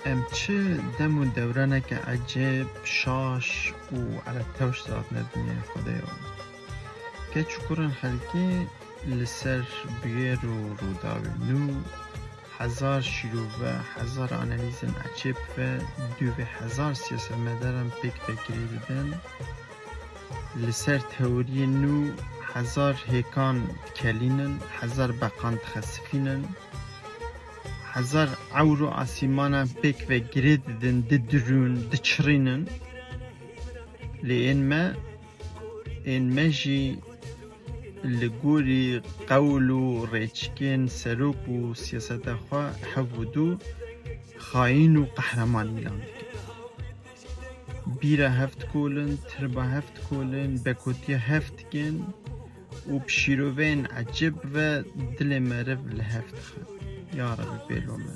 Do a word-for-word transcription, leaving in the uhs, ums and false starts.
Em çi dem û dewreneke ecêb, şaş û eletewş dihatine dinyayê Xwedê yo. Keç û kurên xelkê li ser bûyer û rûdawên nû, hezar şîrove, hezar analîzên ecêb ve dûvê hezar siyasetmedaran pêk ve girê didin. Li ser teoriyên nû hezar hêkan dikelînin, hezar beqan dixesifînin, hezar ewr û asîmanan pêk ve girê didin, didirûn, diçirînin. Lê ên me, ên me jî li gorî qewl û rêçikên serok û siyaseta xwe hev û du xayîn û qehreman îlan dikin. Bîra hev dikolin, tirba hev dikolin, bekotiya hev dikin û bi şîroveyên ecêb ve dilê meriv li hev dixin. Ya Rebî pêlo me.